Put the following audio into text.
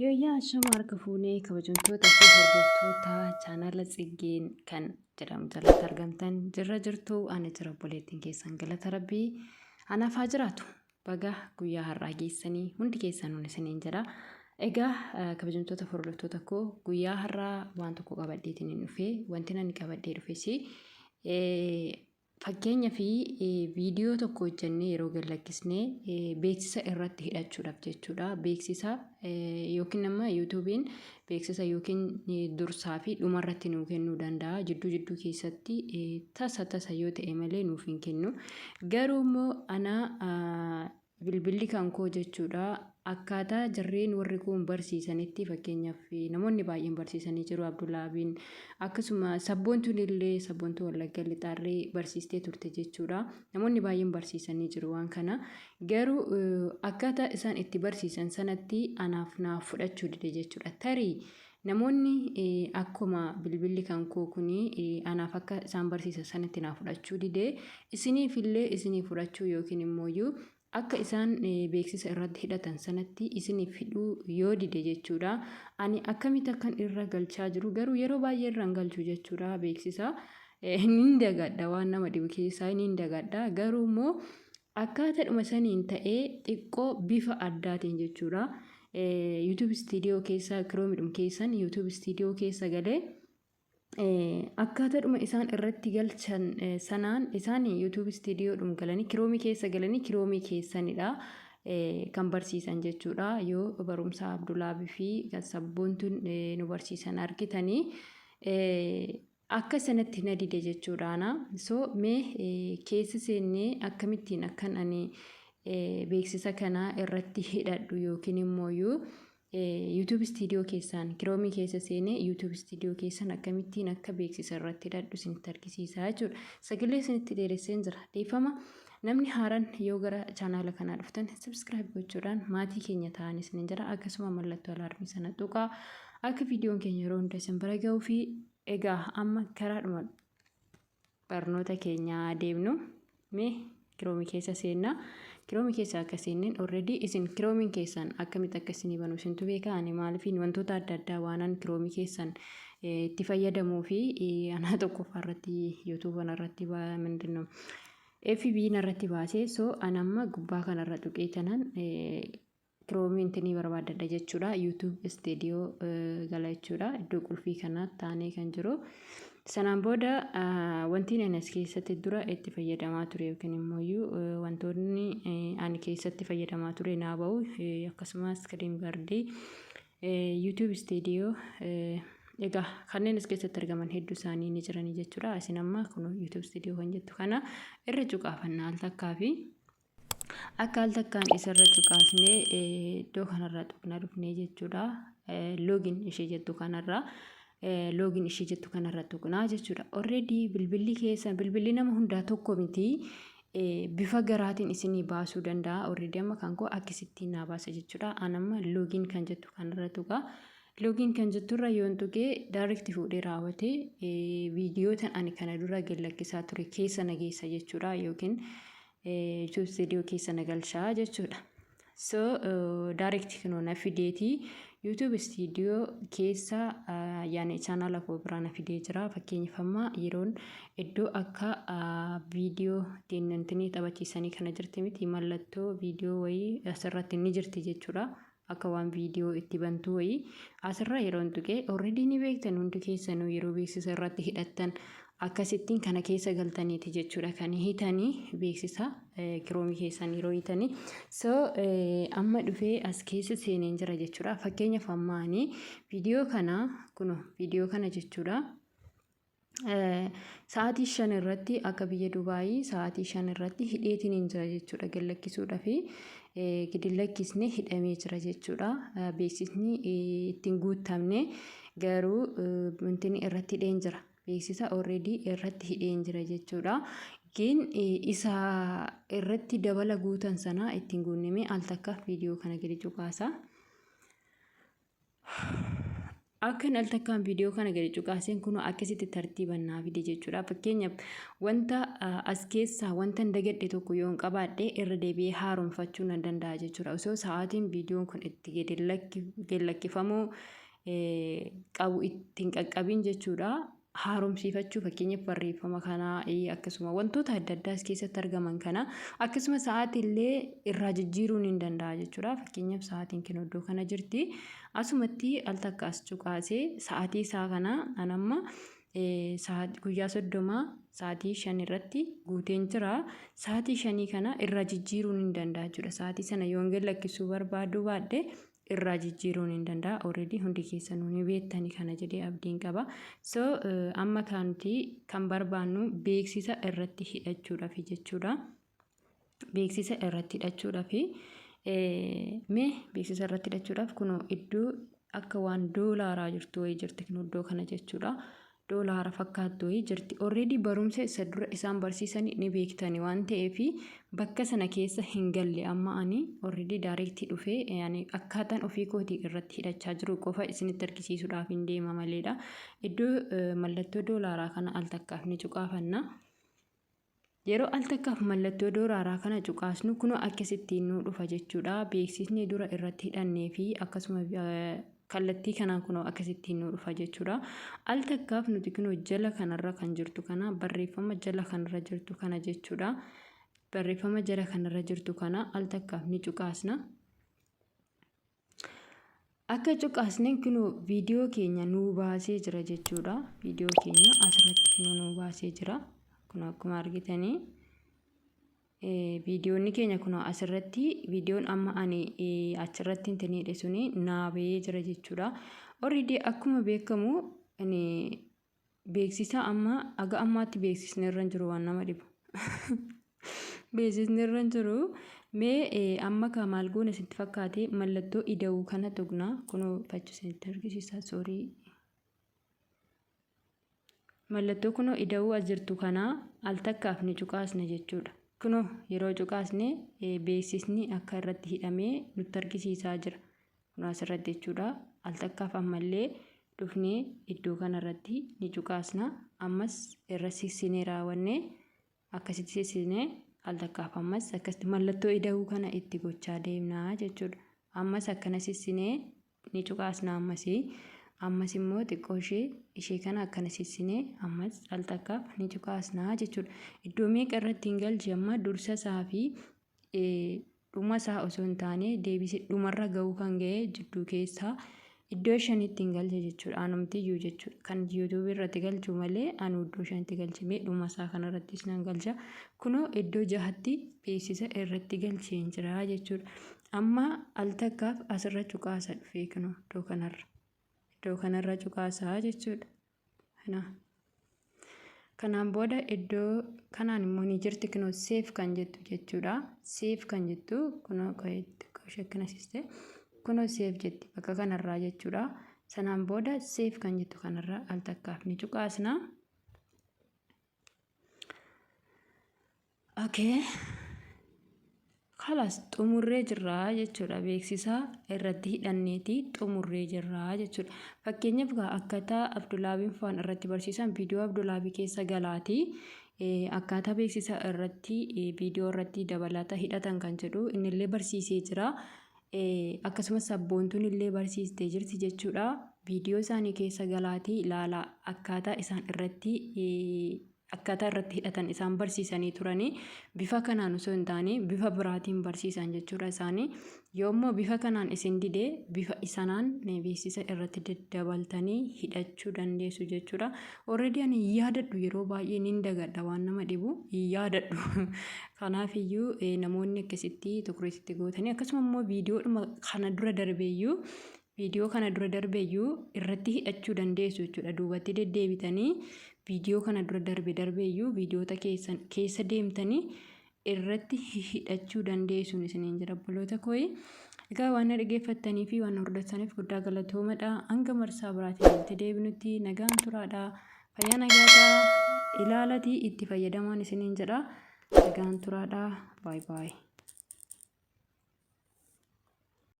Yooyyaa ashama harka fuunee kabajamtoota fi hordoftoota chaanala Tsiggeen kan jedhamu jalatti argamtan jirra jirtu. Ani jira, obboleettiin keessan, galata rabbii anaaf haa jiraatu. Baga guyyaa har'aa geessanii hundi keessanuu isiniin jedha. Egaa kabajamtoota fi hordoftoota koo, guyyaa har'aa waan tokko qabadheetiin hin dhufe. Wanti ani qabadhee dhufes, fakkeenya fi viidiyoo tokko hojjennee yeroo gad lakkisnee beeksisa irratti hidhachuudhaaf jechuudha. Beeksisa yookiin amma YouTube'n beeksisa yookiin dursaa fi dhuma irratti nuu kennuu danda'a. Jidduu jidduu keessatti tasa tasa yoo ta'e malee nuuf hin kennu. Garuu immoo ana bilbilli kan koo jechuudha, akkaataa jarreen warri kun barsiisanitti, fakkeenyaaf namoonni baay'een barsiisanii jiru, Abdullaabiin, akkasuma Sabboontuun illee, Sabboontuu Wallagga Lixaarree barsiistee turte jechuudha. Namoonni baay'een barsiisanii jiru waan kana. Garuu akkaataa isaan itti barsiisan sanatti anaaf naaf fudhachuu dide jechuudha. Tarii namoonni akkuma bilbilli kan koo kuni anaaf akka isaan barsiisan sanatti naaf fudhachuu dide, isiniif illee isinii fudhachuu yookiin immooyyuu akka isaan beeksisa irratti hidhatan sanatti isiniif hidhuu yoo dide jechuudha. Ani akkamitti akkan irra galchaa jiru garuu yeroo baay'ee irra hin galchu jechuudha beeksisa. Nin dagadha, waan nama dhibu keessaa nin dagadha. Garuu immoo akkaataadhuma saniin ta'ee xiqqoo bifa addaatiin jechuudha. YouTube Studio keessa, Chrome keessan YouTube Studio keessa galee, akkaataadhuma isaan irratti galchan sanaan, isaan YouTube Studio dhum galanii, Chrome keessa galanii, Chrome keessanidha kan barsiisan jechuudha. Yoo barumsa Abdulaabii fi Sabboontuun nu barsiisan argitanii, akka sanatti na dide jechuudhaana. So mee keessa seennee akkamittiin akkan ani beeksisa kana irratti hidhadhu yookiin immoo YouTube Studio keessaan Chrome keessa seenee YouTube Studio keessan akkamittiin akka beeksisa irratti hidhadhu isinitti argisiisaa jechuudha. Sagalee isinitti dheeresseen jira. Dhiifama. Namni haaraan yoo gara chaanaala kanaa dhuftan subscribe gochuudhaan maatii keenya ta'an isinin jira. Akkasuma mallattoo alaarmii sana tuqaa, akka viidiyoon keenya yeroo hunda isin bira ga'uu fi. Egaa amma karaadhuma barnoota keenyaa adeemnu. Mee Chrome keessa seennaa. Chrome keessa akka seenneen, already isin Chrome keessan akkamitti akka isinii banu isintu beeka. Ani maaliif wantoota adda addaa waanan Chrome keessan itti fayyadamuu fi anaa tokkoffaa irratti YouTube irratti ምንድን FB irratti baasee. So an amma gubbaa kanarra tuqee tanan Chrome intinii barbaadadha jechuudha. YouTube Studio gala jechuudha. Iddoo qulfii kana taanee kan jiru. Sanaan booda wanti ani as keessatti dura itti fayyadamaa ture yookiin immoo wantoonni ani keessatti fayyadamaa ture naa bahu, akkasumas screen guard, YouTube Studio, egaa kanneen as keessatti argaman hedduu isaanii ni jiranii jechuudha. Isin amma kun YouTube Studio kan jettu kana irra cuqaafannaa al takkaa fi akka al takkaan isarra cuqaasnee iddoo kanarra tuqna dhufnee jechuudha. Login ishee jettu kanarra, login ishee jettu kanarra tuqnaa jechuudha. Already bilbilli keessa, bilbilli nama hundaa tokko miti. Bifa garaatiin isinii baasuu danda'a. Already amma kan koo akkasittiin naa baasa jechuudha. An amma login kan jettu kanarra tuqa. Login kan jetturra yoon tuqee, direct fuudhee raawwatee viidiyoota ani kana dura gad lakkisaa ture keessa na geessa jechuudha, yookiin YouTube Studio keessa na galchaa jechuudha. So direct kunoo na fideeti YouTube Studio keessa, yaani chaanaala koo biraa na fidee jira. Fakkeenyaaf amma yeroon iddoo akka viidiyoo ittiin intinii taphachiisanii kana jirti miti, mallattoo viidiyoo wayii asirratti ni jirti jechuudha. Akka waan viidiyoo itti bantu wayii asirra yeroon tuqee, already ni beektan hundi keessanuu, yeroo beeksisa irratti hidhattan akkasittiin kana keessa galtaniiti jechuudha kan hitanii beeksisa Chrome keessan yeroo hitanii. So amma dhufee as keessa seeneen jira jechuudha. Fakkeenyaaf amma ani viidiyoo kana, kuno viidiyoo kana jechuudha. Sa'aatii 5 irratti, akka biyya Dubaayii sa'aatii 5 irratti hidheetiin hin jira jechuudha. Gad lakkisuudhaaf gadi lakkisne hidhamee jira jechuudha. Beeksisni ittiin guutamne garuu wanti irratti hidheen jira. Beeksisa already irratti hidheen jira jechuudha. Gin isa irratti dabala guutan sana ittiin guunneme al takka viidiyoo kana gadi cuqaasa. Akkan al takkaan viidiyoo kana gadi cuqaaseen kunoo akkasitti tartiiban naa fide jechuudha. Fakkeenyaaf, wanta as keessaa wanta hin dagadhe tokko yoon qabaadhe, irra deebi'ee haaromfachuu nan danda'a jechuudha. Osoo sa'aatiin viidiyoon kun itti gadi lakkifamuu qabu itti hin qaqqabin jechuudha. Haaromsiifachuu, fakkeenyaaf barreeffama kanaa, akkasuma wantoota adda addaa as keessatti argaman kana, akkasuma sa'aatii illee irraa jijjiiruun hin danda'a jechuudha. Fakkeenyaaf, sa'aatiin kun iddoo kana jirti. Asumatti al takka as cuqaasee sa'aatii isaa kana an amma guyyaa 30 sa'aatii 5 irratti guuteen jira. Sa'aatii 5 kana irraa jijjiiruun hin danda'a jechuudha. Sa'aatii sana yoon gad lakkisuu barbaaduu baadhe, irraa jijjiiruun hin danda'a. Already hundi keessanuu ni beektani kana jedhee abdiin qaba. So amma kan nuti kan barbaannu beeksisa irratti hidhachuudhaaf jechuudha. Beeksisa irratti hidhachuudhaaf, mee beeksisa irratti hidhachuudhaaf kunoo iddoo akka waan doolaaraa jirtu wayii jirti, kun iddoo kana jechuudha. Doolaara fakkaattu wayii jirti. Already barumsa isa dura isaan barsiisan ni beektani waan ta'eef, bakka sana keessa hin galle. Amma ani already direct dhufee yani akkaataan ofii kootii irratti hidhachaa jiru qofa isinitti argisiisuudhaaf hin deema maleedha. Iddoo mallattoo doolaaraa kana al takkaaf ni cuqaafanna. Yeroo al takkaaf mallattoo doolaaraa kana cuqaasnu, kunoo akkasittiin nuu dhufa jechuudha. Beeksisni dura irratti hidhannee fi akkasuma kallattii kanaan kunoo akkasittiin nuu dhufa jechuudha. Al takkaaf nuti kunoo jala kanarra kan jirtu kana, barreeffama jala kanarra jirtu kana jechuudha. Barreeffama jala kanarra jirtu kana al takkaaf ni cuqaasna. Akka cuqaasneen kunoo viidiyoo keenya nuu baasee jira jechuudha. Viidiyoo keenya asirratti kunoo nuu baasee jira. Kun akkuma argitanii viidiyoonni keenya kunoo asirratti, viidiyoon amma ani achirratti hin hidhe suni naa bahee jira jechuudha. Already akkuma beekamu beeksisa amma aga ammaatti beeksisni irra hin jiru, waan nama dhibu. Beeksisni irra hin jiru. Mee amma ka maal goone sitti fakkaate? Mallattoo ida'uu kana tuqna. Kunoo fachi isinitti argisiisa, sorry. Mallattoo kunoo ida'uu as jirtu kana al takkaaf ni cuqaasna jechuudha. Kunoo yeroo cuqaasne beeksisni akka irratti hidhamee nutti argisiisaa jira. Kunoo asirratti jechuudha. Al takkaaf ammallee dhufnee iddoo kanarratti ni cuqaasna. Ammas irra siksinee raawwannee, akkasitti siksinee, al takkaaf ammas akkasitti mallattoo ida'uu kana itti gochaa deemnaa jechuudha. Ammas akkana siksinee ni cuqaasna ammasii. Ammas immoo xiqqoo ishee kana akkana siksinee ammas al takkaaf ni cuqaasnaa jechuudha. Iddoo meeqa irratti hin galche? Amma dursa isaa fi dhuma isaa osoo hin taane, deebisee dhumarra gahuu kan ga'e jidduu keessaa iddoo shanitti hin galche jechuudha. Anumti iyyuu jechuudha. Kan YouTubeii irratti galchu malee anu iddoo shanitti galche. Mee dhuma isaa kanarrattis nan galcha. Kunoo iddoo jahatti beeksisa irratti galcheen jira jechuudha. Amma al takkaaf asirra cuqaasa dhufee, kunoo iddoo kanarra. Iddoo kanarra cuqaasaa jechuudha. Kana. Kanaan booda iddoo kanaan immoo ni jirti, kunoo save kan jettu jechuudha. Save kan jettu kunoo xiqqoo akkana siste, kunoo save jetti bakka kanarraa jechuudha. Sanaan booda save kan jettu kanarra al takkaaf ni cuqaasna. Okay. Kalaas, xumurree jirraa jechuudha. Beeksisa irratti hidhanneeti xumurree jirraa jechuudha. Fakkeenyaaf, akkaataa Abdulaabiin faan irratti barsiisan viidiyoo Abdulaabii keessa galaati. Akkaataa beeksisa irratti viidiyoo irratti dabalata hidhatan kan jedhu innillee barsiisee jira. Akkasumas Sabboontuun illee barsiistee jirti jechuudha. Viidiyoo isaanii keessa galaatii ilaalaa, akkaataa isaan irratti akkaataa irratti hidhatan isaan barsiisanii turanii. Bifa kanaan osoo hin taane bifa biraatiin barsiisan jechuudha isaanii. Yoommoo bifa kanaan isin dide, bifa isanaan beeksisa irratti daddabaltanii hidhachuu dandeessu jechuudha. Already ani hin yaadadhu, yeroo baay'ee nin dagadha, waan nama dhibu hin yaadadhu. Kanaafiyyuu namoonni akkasitti tukureetitti gootanii, akkasuma immoo viidiyoodhuma kana dura darbeeyyuu, viidiyoo kana dura darbeeyyuu irratti hidhachuu dandeessu jechuudha. Duubatti deddeebitanii viidiyoo kana dura darbe darbeeyyuu viidiyoota keessan keessa deemtanii irratti hidhachuu dandeessuun isiniin jira, obboloota kooyi. Egaa waan na dhaggeeffattanii fi waan hordoftaniif guddaa galatoomadha. Hanga marsaa biraatiin walitti deebinutti nagaan turaadha. Fayyaa nagaataa ilaalatii itti fayyadamaan isiniin jedha. Nagaan turaadha. Baay'ee baay'ee.